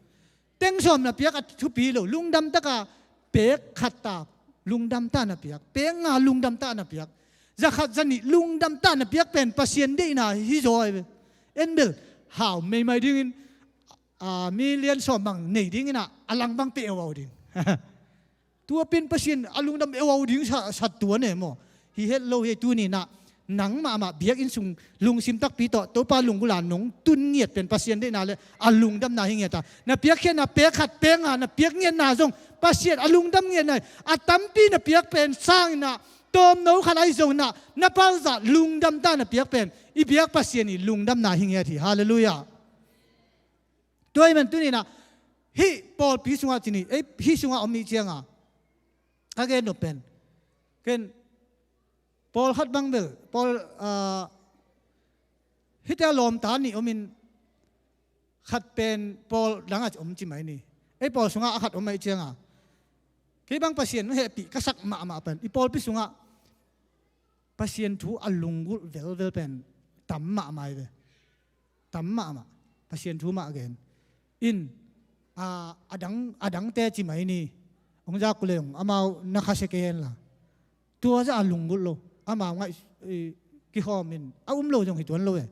Teng sawm na piak a thupi lo. Lungdam taka pek khat ta, lungdam ta na piak. Pek nga lungdam ta na piak. Za khat za nih lungdam ta na piak pen Pasian deihna hi zaw ai ve. En bel hau meimai dingin, a, million sawm bang nei dinginah a lang bang pe euau ding. Tua pen Pasian a lungdam euau ding sa, sa tua ne maw? Hi het lo hi tuninah nang mahmah biakinn sung lungsim takpi tawh Topa lunggula nong tun ngiat pen Pasian deihna le a lungdamna hi ngiat a. Na piakkhiatna pek khat pek nga na piak ngiatna zong Pasian a lungdam ngiatna hi. A tampi na piak pen sanginah tawmno khat ahi zonginah na palzah lungdam ta na piak pen i biak Pasian i lungdamna hi ngiat hi. Halleluiah. Tua hi man tuninah hih pawlpi sungah cini, ei, hih sungah om ih cianga ka gen nop pen ken pawlkhat bang bel pawl, ah, hihte a lawmta nih omin khat pen pawl dangah om ci mai ni. Ei pawl sungah a khat om aih cianga kei bang Pasian hehpih ka sak mahmah pen i pawlpi sungah Pasian thu a lunggulh velvel pen tam mahmah hi ve. Tam mahmah. Pasian thu mah gen in, a, a dang, a dangte ci mai ni. Hong zak uh le hong amau na khasia kei henla tua zah a lunggulh lo. Amau ngaih, i, kihawmin a um lo zong hi tuan lo e.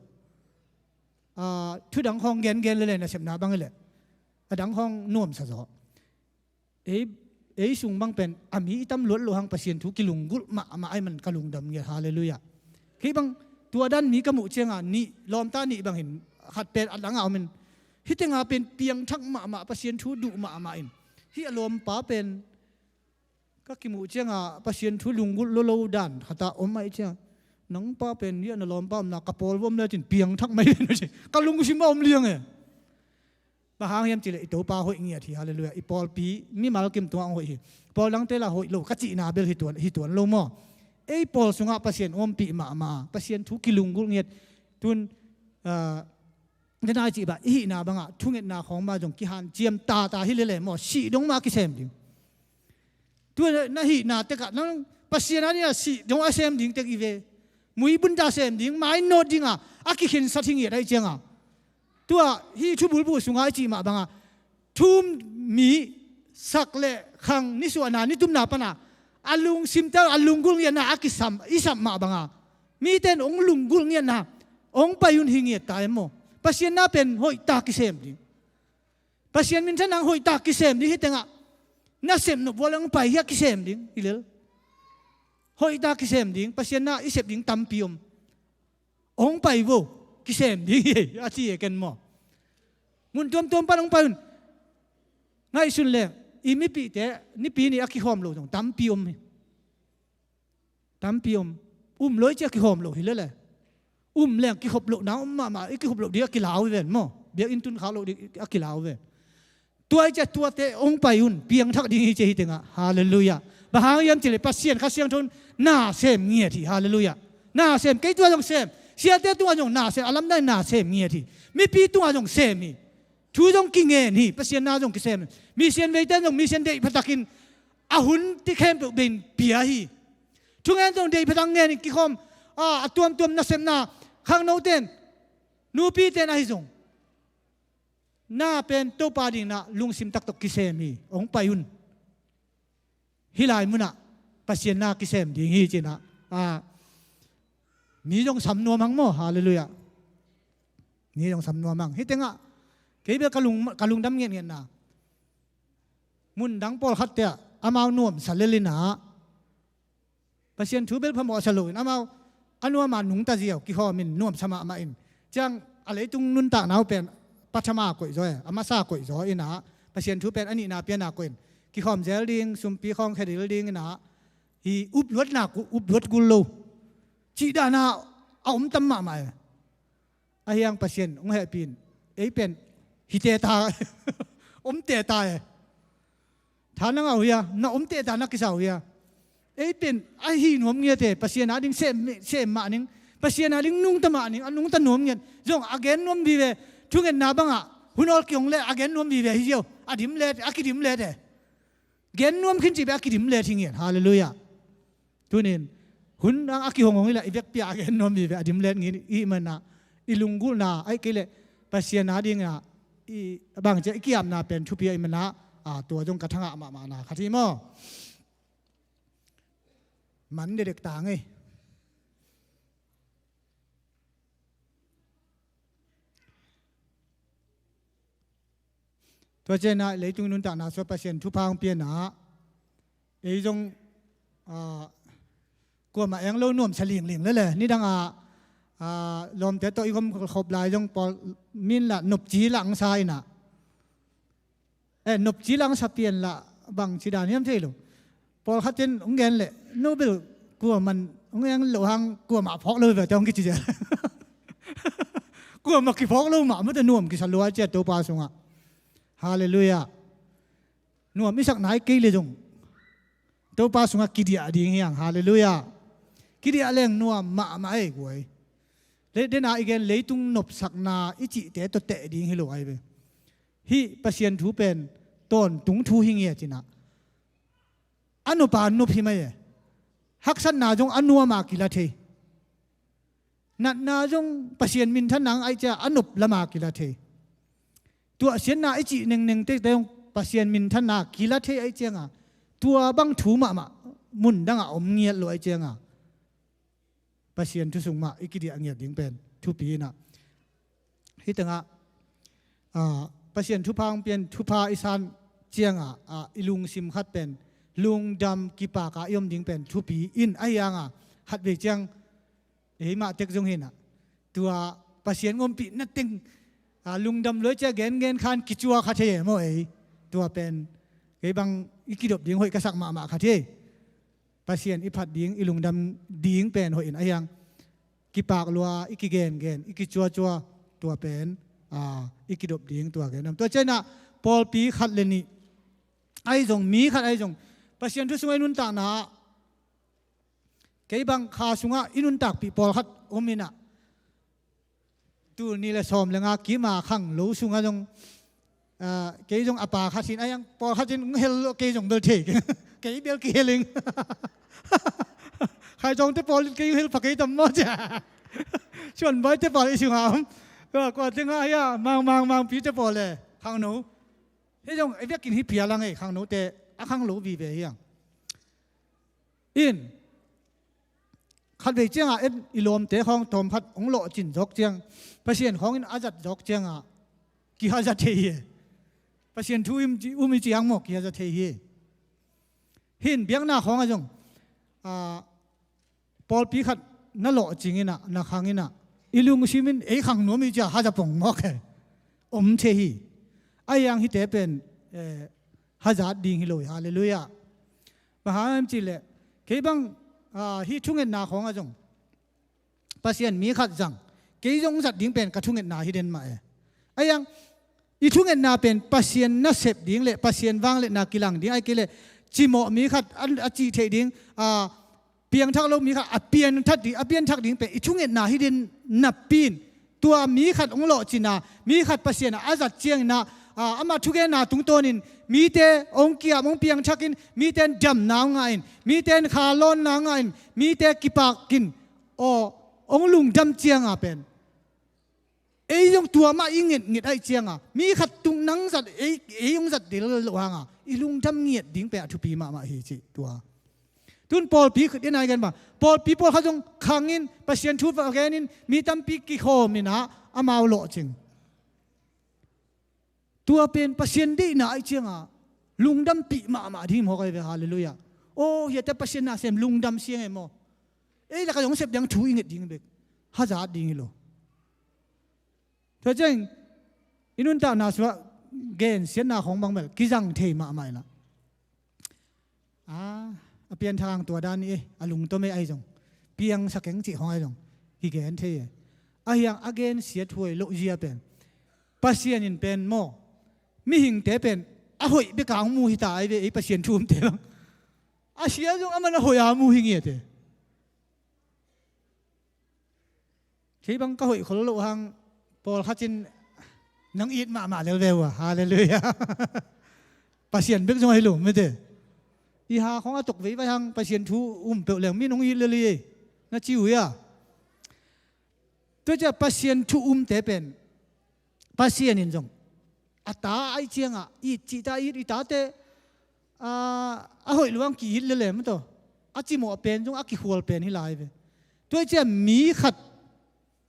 A, thudang khawng gengen lele nasepna bang hileh a dang khawng nuamsa zaw. Ei, ei sung bang pen a mi i tam luat loh hang Pasian thu kilunggulh mahmah ai man ka lungdam ngiat. Halleluiah. Kei bang tua dan mi ka muh cianga nih lawmta nih bangin khat pen a dangah omin hitenga pen piangthak mahmah Pasian thu duh mahmah in hih a lawmpa pen ka kimuh cianga Pasian thu lunggulh lolo dan khata om aih cianga nangpa pen hih a na lawmpa omna ka pawl va om le cin piangthak mai ka lungsim a om liang e. Bang hang hiam cileh i Topa hoih ngiat hi. Halleluiah. I pawlpi mimal kim tungah hong hoih hi. Pawl dangte la hoih lo ka cihna bel hi tuan, hi tuan lo maw? Ei pawl sungah Pasian ompih mahmah Pasian thu kilunggulh ngiat. Tun, ah, denai cih bah i hihna bangah thungetna khawng mah zong kihanciam tata hi lele maw? Sih dong mah kisem ding. Tua na hihna tekah nang Pasian a dingah sih dong a sem ding tek i ve. Mui bunta sem ding, mai nawt dingah a kikhinsat hi ngiat aih cianga tua hih thubulbuh sungah i cih mah bangah thum mi sak le khang nisuahna nitumna pana a lungsim tawh a lunggulh ngiatna a kisam, i sap mah banga mite in hong lunggulh ngiatna hong pai un hi ngiat ta e maw. Pasian na pen hoih ta kisem ding. Pasian minthanna hoih ta kisem ding hi tengah. Na sep nop uh a hong pai hi a kisem ding hi lel. Hoih ta kisem ding, Pasian na i sep ding tampi om. Hong pai vo, kisem ding hi, a ci e ken maw. Mun tuamtuam pan hong pai un. Ngaihsun le, i mipihte, nipi ni a kihawm lo zong tampi om hi. Tampi om. Um loi ci a kihawm lo hi lele. Um leng kihop lohna om mahmah, i kihop loh ding a kilau hi ven maw. Biakinn tun khak loh ding a kilau hi ven. Tua i ciah tuate hong pai un, piangthak ding hi ci hi tengah. Halleluiah. Bang hang hiam cih leh Pasian Kha Siangtho in na sem ngiat hi. Halleluiah. Na sem, kei tua zong sem. Siate tungah zong na sem, a lamdang in na sem ngiat hi. Mipi tungah zong sem hi. Thu zong kingen hi, Pasian na zong kisem hi. Mission veite zong mission deih phatakin a hun ti khempeuh bei in pia hi. Thungen zong deih phatak ngen in kikhawm, a, a tuamtuam nasepna, khangnote in, nupite in ahi zong. Na pen Topa dingin ah lungsim taktak kisem hi, hong pai un. Hih lai munah Pasian na kisem ding hi ci-in ah, a, mi zong sam nuam hang maw, halleluiah. Mi zong sam nuam hang. Hih tengah, kei bel ka lung, ka lungdam ngiatngiatna. Mundang pawlkhatte ah, amau nuamsa lel in ah, Pasian thu bel phamawh sa loin amau a nuam a nungta ziau kihawm in nuamsa mahmah in. Ciang a leitung nuntakna uh pen pathama koih zaw e, a masa koih zaw in ah, Pasian thu pen a nihna piana koih in. Kihawm zel ding, sumpi khawng khedil ding in ah, hi upluatna, upluat gul lo. Cih dana a om tam mahmah e. Ahi hang Pasian hong hehpih in, ei pen hi teta, om teta e. Tha na ngah uh hia, na om teta na kisa uh hia. Ei pen a hih nuam ngiat e, Pasian ading sem, sem mah ning, Pasian ading nungta mah ning, a nungta nuam ngiat. Zong a gen nuam vive, thungetna bangah hun awl kihong leh a gen nuam vive hi ziau, a dim let, a kidim let e. Gen nuam khin cih bek a kidim let hi ngiat. Halleluiah. Tunin hun dang a kihong hong hi leh i vekpi a gen nuam vive, a dim let ngiat i hih manah, i lunggulhna ahih kei leh Pasian adingin ah, i bangci a i ki-apna pen thupi ahih manah, a, tua zong ka thangah mahmahna khat hi maw. Man dedek ta ngei. Tua ciangin ah leitung nuntakna sungah Pasian thupha hong pia in ah, ei zong, ah, kuamah eng lo nuamsa lingling lele. Nidang ah, ah, lawmte tawh i gom khop lai zong pawl min lah nopci lah hong sa in ah. Eh, nopci lah hong sa pian lah bangci dan hiam thei lo. Pawlkhat in hong gen leh, no bel kuaman hong gen lo hang kuamah phawk lo ve teh hong kici zel. Kuamah kiphawk lo mah, mate nuam kisa lua ciat Topa sungah. Halleluiah. Nuam i sak nai kei leh zong Topa sungah kidiah ding hi hang. Halleluiah. Kidiah leng nuam mahmah ei guai. Leh dena i gen leitung nopsakna i cihte tawh teh ding hi lo ai ve. Hih Pasian thu pen tawntung thu hi ngiat in ah. A nop a nop hi mai e. Haksatna zong a nuam a kila thei. Natna zong Pasian minthanna ahih ciang a nop lam a kila thei. Tuahsiatna i cih nengneng tete zong Pasian minthanna kila thei ahih cianga, tua bang thu mahmah mun dangah om ngiat lo ahih cianga, Pasian thu sung mah i kidiah ngiat ding pen thupi in ah. Hih tengah, ah, Pasian thupha hong pian thupha i san ciangah, ah, i lungsim khat pen lungdam kipak a i om ding pen thupi in, ahi hanga khatvei ciang ei mah tek zong hi in ah, tua Pasian ompih na teng, ah, lungdam lua ciang gengen khan kicua khat hi e maw ei. Tua pen kei bang i kidop ding hoih ka sak mahmah khat hi. Pasian i phat ding, i lungdam ding pen hoih in, ahi hang kipak lua, i kigengen, i kicuacua, tua pen, a, i kidop ding tua gen. Tua ciangin ah pawlpi khat le nih ahi zong, mi khat ahi zong, Pasian thu sungah i nuntakna ah, kei bang kha sungah i nuntakpih pawlkhat om in ah, tul nih le sawm le nga kim a khanglo sungah zong, ah, kei zong a pa khat hi in, a yang pawlkhat in hong hel lo, kei zong bel thei kei, kei bel kihel ing. Khaizawngte pawl in kei hong hel pha kei tam maw cia. Suanbaite pawl i sungah om. Kua, kua tengah hia, Mang, Mang, Mangpite pawl le khangno. Hei zong ei vekin hi phial ang ei, khangnote a khanglo vive hi ang. In, khatvei ciangah en i lawmte khawng tawmkhat hong lawhcin zawk ciang, Pasian khawngin a zat zawk ciangah kihazat thei hi. Pasian thu um i ciang maw kihazat thei hi. Hin biakna khawngah zong, ah, pawlpi khat na lawhcing inah, na khang inah, i lungsim in ei khang nuam i cia haza pong mawk he. Om thei hi. A hiang hite pen, eh, hazat ding hi lo hi. Halleluiah. Bang hang hiam cihleh, kei bang, ah, hih thungetna khawngah zong Pasian mi khat zang, kei zong zat ding pen ka thungetna hi den mah e. A hiang, i thungetna pen Pasian nasep ding le Pasian vangliatna kilang ding, ahih kei leh cimawh mi khat a, a cih theih ding, a piangthak lo mi khat a piangthak ding, a piangthak ding pen i thungetna hi den napi in, tua mi khat hong lawhcin a, mi khat Pasian a a zat ciangin ah, a, amah thugenna tungtawnin mite hong kiam, hong piangthakin, mite in damna hong ngah in, mite in kha lawnna hong ngah in, mite kipakin, aw, hong lungdam cianga pen ei zong tua mah i ngetnget ahih cianga mi khat tung nang zat, ei, ei hong zat del loh hanga i lungdam ngiat ding pen a thupi mahmah hi cih tua. Tun pawlpi khit in a i gen bang, pawlpi pawlkhat zong khangin Pasian thu va genin mi tampi kikhawm inah amau lawhcing. Tua pen Pasian deihna ahih cianga lungdampih mahmah ding hi mawk ahi ve. Halleluiah. Aw, hiate Pasian nasem lungdam siang e maw. Ei laka zong sep ding thu i nget ding bek hazat ding hi lo. Tua ciang i nuntakna sungah gensiatna khawng bang bel kizang thei mahmah inah. A, a pianthak hang tua dan hi e, a lungtom e ahi zong, piangsak eng cih khawng ahi zong kigen thei e. A hiang a gensiat huai loh zia pen Pasian in pen maw, mihingte pen a hoih beka hong mu hita ahi ve, ei Pasian thu umte bang. A sia zong aman a hoih a mu hi ngiat e. Kei bang ka hoih khol loh hang pawlkhat in nang it mahmah lel ve uh a. Halleluiah. Pasian bek zong ahi lo mete. I ha khawng a tok veivai hang Pasian thu um peuh leng min hong it lel hi ei, na ci uh hia. Tua ciah Pasian thu umte pen Pasian in zong a ta ahih ciangah it cihta it, i tate, a, a hoih luang ki-it lel e maw taw. A cimawh pen zong a kikhual pen hi lai ve. Tua ahih ciah mi khat,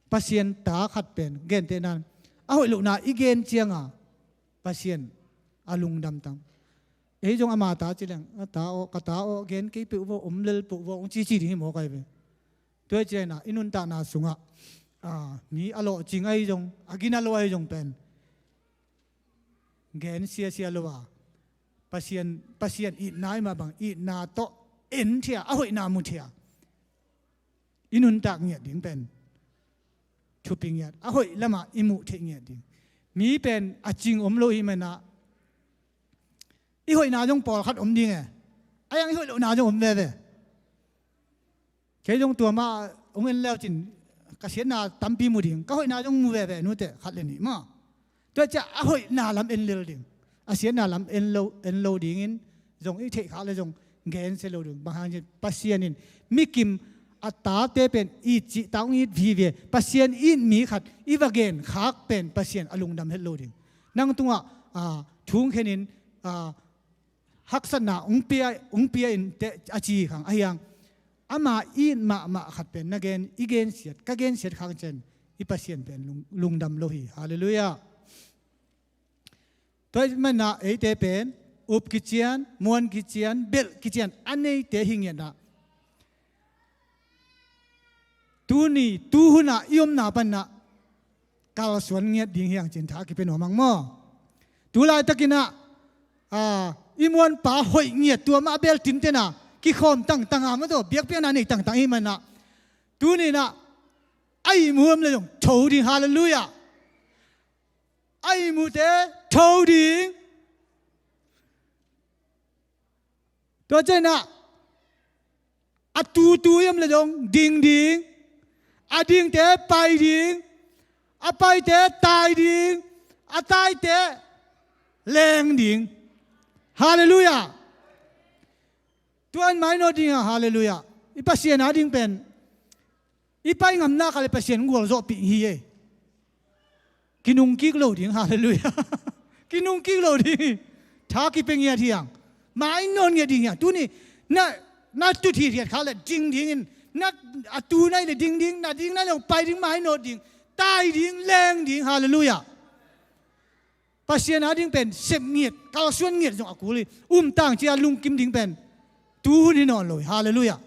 Pasian ta khat pen gentehna in a hoih lohna i gen cianga Pasian a lungdam tang. Ei zong ama ta ci leng, a ta aw, ka ta aw, gen kei peuh vaw, om lel peuh vaw, hong cici ding hi mawk ahi ve. Tua ahih ciangin ah i nuntakna sungah, a, mi a lawhcing ahi zong, a gina lo ahi zong pen gen siasia lo a, Pasian, Pasian itna i mah bang itna tawh en thia, a hoihna mu thia i nuntak ngiat ding pen thupi ngiat, a hoih lamah i muh theih ngiat ding. Mi pen a cing om lo i hih manah i hoihna zong pawlkhat om ding e. A hiang i hoih lohna zong om veve. Kei zong tua mah hong en leucin ka siatna tampi mu ding, ka hoihna zong mu veve, nute khat le nih maw. Tua ciah a hoihna lam en lel ding, a siatna lam en lo, en lo dingin zong i theih khak le zong gensia lo ding. Bang hang hiam cih leh Pasian in mikim a tate pen it cihta hong it vive, Pasian it mi khat i va gen khak pen Pasian a lungdam het lo ding. Nang tungah, a, thungkhenin, a, haksatna hong pia, hong pia in teh a ci khang a hiang, ama it mahmah khat pen na gen, i gensiat, ka gensiat khang ciang i Pasian pen lung, lungdam lo hi. Halleluiah. Tua ahih manah eite pen up kician, muan kician, belh kician a neite hi ngiatna, tuni tuhunah i omna panah kalsuan ngiat ding hi hang cih tha kipia nuam hang maw. Tu laitakinah, a, i muanpa hoih ngiat tua mah bel tinten a kikhawm tangtang a maw taw, biakpiakna nei tangtang i hih manah, tuni inah a ihmu om le zong tho ding. Halleluiah. A ihmute tho ding. Tua ciangin ah a tutu i om le zong ding ding, a dingte pai ding, a paite tai ding, a taite leng ding. Halleluiah. Tua in mai nawn ding a, halleluiah. I Pasian a ding pen i pai ngamna kha le Pasian gualzawhpih hi e. Kinungkik lo ding, halleluiah. Kinungkik lo ding. Tha kipia ngiat hi hang. Mai nawn ngiat ding hi hang. Tuni na Na tut hithiat kha le ding dingin, na a tu nai le ding ding, na ding nai le pai ding, mainawt ding, tai ding, leng ding. Halleluiah. Pasian a ding pen sep ngiat, kalsuan ngiat zong a kul hi. Um tang cia lungkim ding pen tuhun hi nawn lo hi. Halleluiah.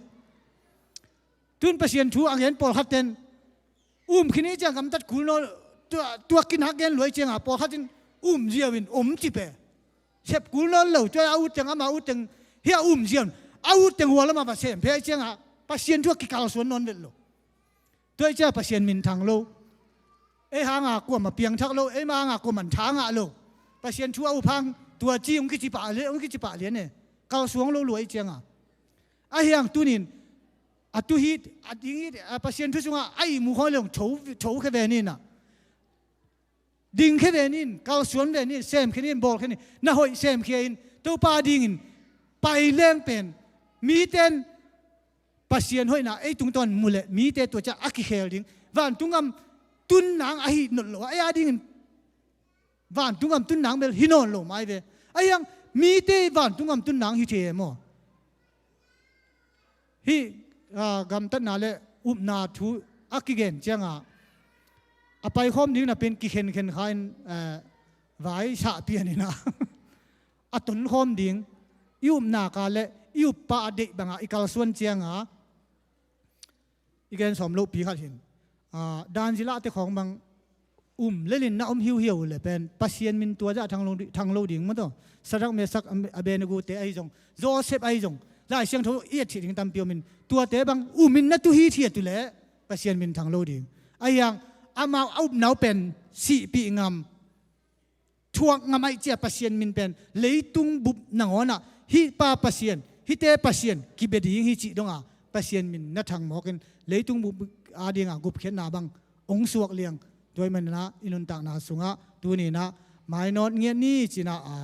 Tun Pasian thu a gen pawlkhat ten um khin hi ciang gamtat kul nawn, tua, tua kinak gen luai cianga pawlkhat in um ziau in om ci pe. Sep kul nawn lo, tua a ut teng, ama ut teng hi a um ziau in, a ut teng hualam a va sem phe hi cianga Pasian thu a kikalsuan nawn vet lo. Tua hi cia Pasian minthang lo. Ei hanga kuamah piangthak lo, ei ma hanga kuamah tha ngah lo. Pasian thu a up hang tua ci hong kici pah lian, hong kici pah lian e. Kalsuang lo luai cianga. Ahi hang tunin a tu hit, a ding hit, a Pasian thu sungah a ihmu khawng le hong tho, tho khe ve ni na. Ding khe ve ni, kalsuan ve ni, sem khe ni, bawl khe ni. Na hoih sem khe in, Topa dingin pai leng pen miten Pasian hoihna ei tungtawn mu le mite tua ciah a kikhel ding. Vantung gam tun nang ahi nawn lo a, ei a dingin vantung gam tun nang bel hi nawn lo mai ve. Ahi hang mite vantung gam tun nang hi thei e maw? Hih, ah, gamtatna le upna thu a kigen cianga a paikhawm ding napi in kikhenkhen kha in, eh, vai sah pian ina a tonkhawm ding, i upna ka le i uppa a deih banga i kalsuan cianga i gen sawm lohpi khat hin, ah, dan zilahte khawng bang um lelin na om hiuhiau le pen Pasian min tua zah thang lo, thang lo ding maw taw. Sadrak, Mesak, Abednego te ahi zong, Joseph ahi zong, Lai Siangtho i et thih ding tampi om in, tuate bang um in na tu hithiat uh le Pasian min thang lo ding. Ahi hang amau a upna uh pen sihpih ngam, thuak ngam ahih cia Pasian min pen leitung bup nangawnah hih pa Pasian, hihte Pasian kibia ding hi cih donga Pasian min na thang mawkin leitung bup a dinga gupkhiatna bang hong suak liang. Tua ahih maninah i nuntakna sungah tuninah mainawt ngiat ni cinah a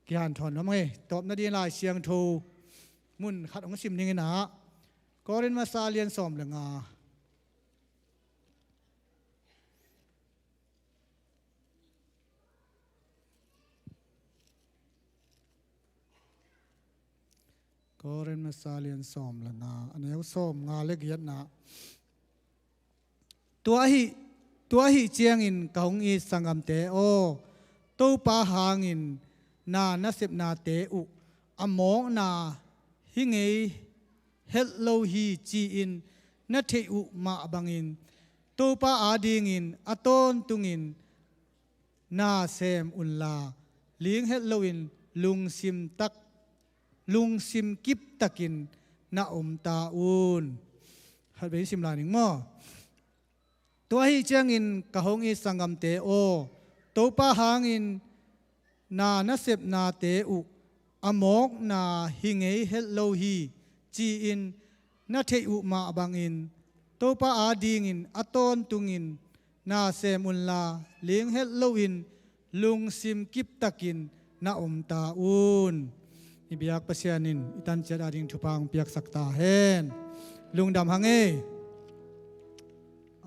kihanthawn nuam ngei. Tawpna ding Lai Siangtho mun khat hong sim dinginah Korin masa lian sawm le nga. Korin masa lian sawm le nga, a neu sawm nga le giatna. Tua ahi, tua ahi ciangin ka hong it sanggamte aw, Topa hangin na nasepnate uh a mawkna hi ngei het lo hi ci-in na theih uh mah bangin Topa adingin a tawntungin na sem unla, ling het loin lungsim tak, lungsim kiptakin na om ta un. Khatvei sim lai ning maw? Tua ahi ciangin ka hong it sanggamte aw, Topa hangin na nasepnate uh a mawkna hi ngei het lo hi ci-in na theih uh mah bangin Topa adingin a tawntungin na sem unla, ling het loin lungsim kiptakin na om ta un. I biak Pasian in i tanciat ading thupha hong piaksak ta hen. Lungdam hang ei.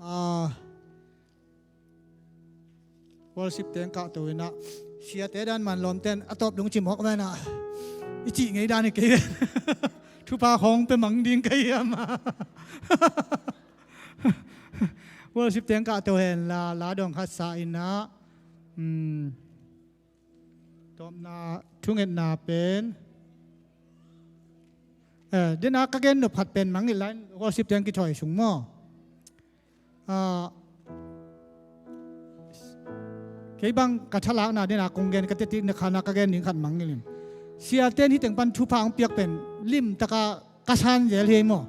Ah, worship teng kahto inah siate dan man lawmten a tawp dong cimawk venah i cih ngei dan hi kei ven. Thupha khawng pe mang ding ka hiam a. Worship teng kahto henla la dong khat sa inah, um, tawpna thungetna pen, eh, dena ka gen nop khat pen mangngilh lai, worship teng kithawi sung maw? Ah, kei bang ka thalakna dena kong gen ka tetik na khana ka gen ding khat mangngilh in. Siaten hih teng pan thupha hong piak pen limtaka ka san zel hi ei maw?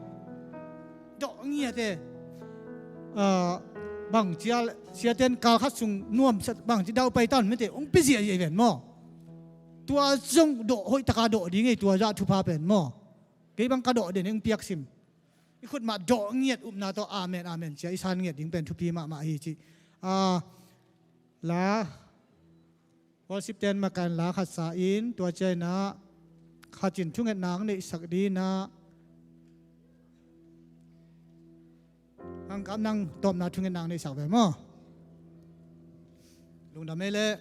Dawh ngiate. Ah, bang cia siaten kal khat sung nuamsa bang ci dauh pai tan mite hong pia ziahziah ven maw? Tua zong dawh hoihtaka dawh ding ei, tua zah thupha pen maw? Kei bang ka dawh den hong piak sim. I khut mah dawh ngiat upna tawh amen, amen cia i san ngiat ding pen thupi mahmah hi ci. Ah, la worship ten makan la khat sa in, tua cia inah khat in thungetna ang neihsak dinah ang kap nang tawpna thungetna ang neihsak ve maw? Lungdam ei leh.